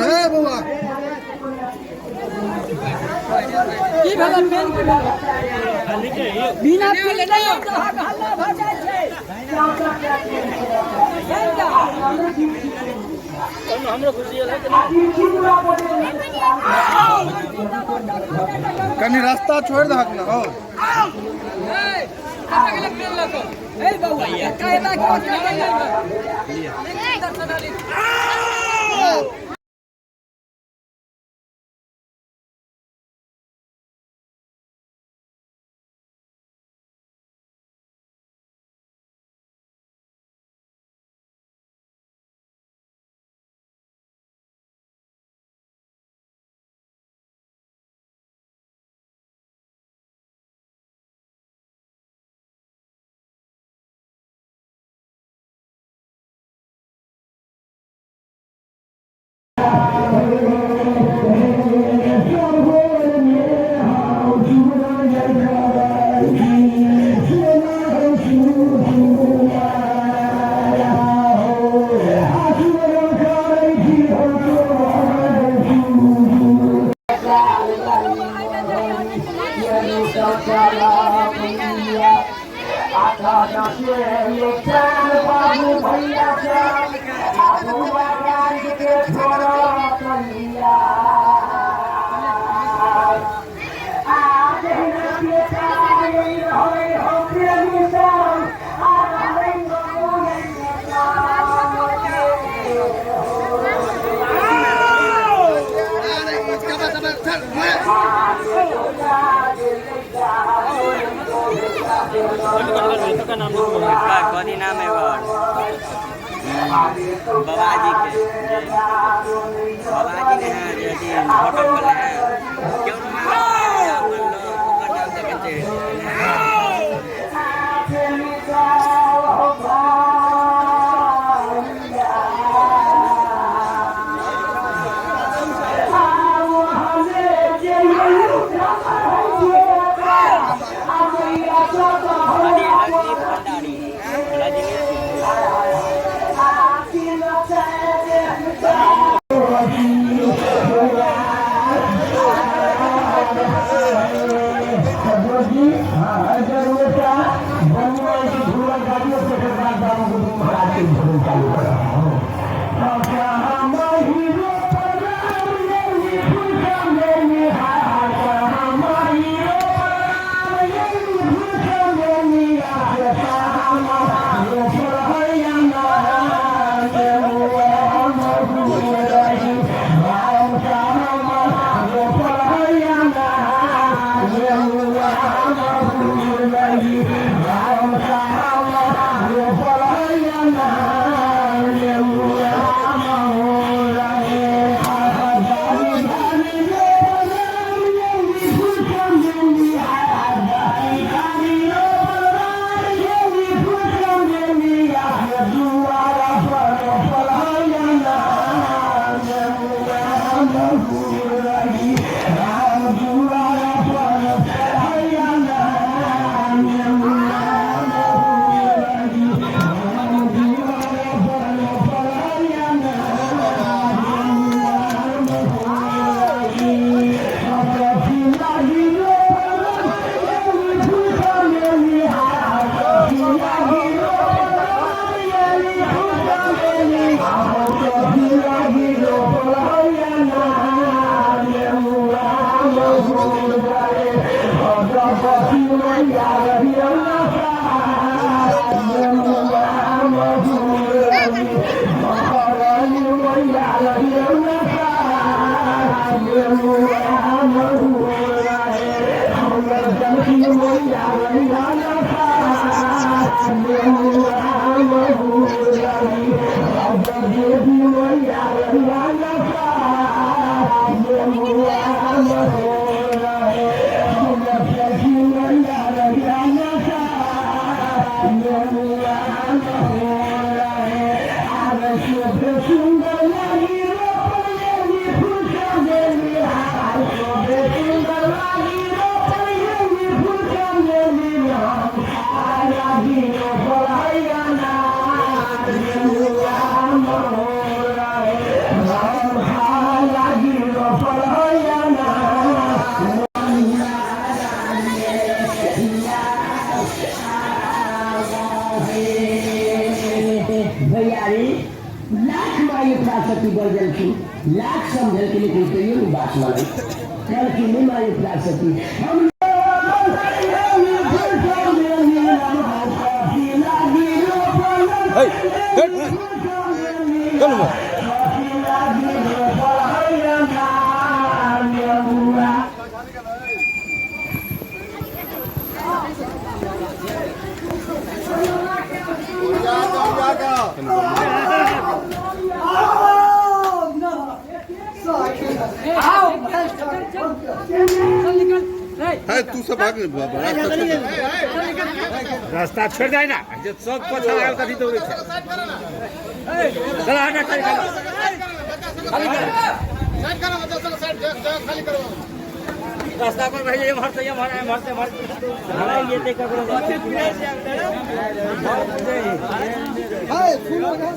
हे बौआ की भेलै पेन की भेलै बिना पेन के हल्ला भऽ जाइ छै। कनी रास्ता छोड़ि दहक ने हौ। कथी नाम है ओकर? बाबाजी के, बाबाजी ने है जे अथी होटल खोलने है, क्यों ओकर नाम देखै छै। रजनीश भंडारी, रजनीश। सती बजलखिन, लाख समझलखिन, लेकिन तैयो नहि बात मानल। कहलखिन नहि मानै प्रासती हम। आओ चल निकल रे। है तू सब भाग बाबा। रास्ता छोड़ दे ना, जे सब पछा लागल कथी दौड़ै छै। चल हट हट। रास्ता पर भैया एम्हर से एम्हर, एम्हर से एम्हर। ये देख ककरो है फूल लगा।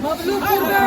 बबलू पूर्वे।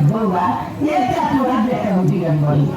बौआ, एकटा तोरा देखै।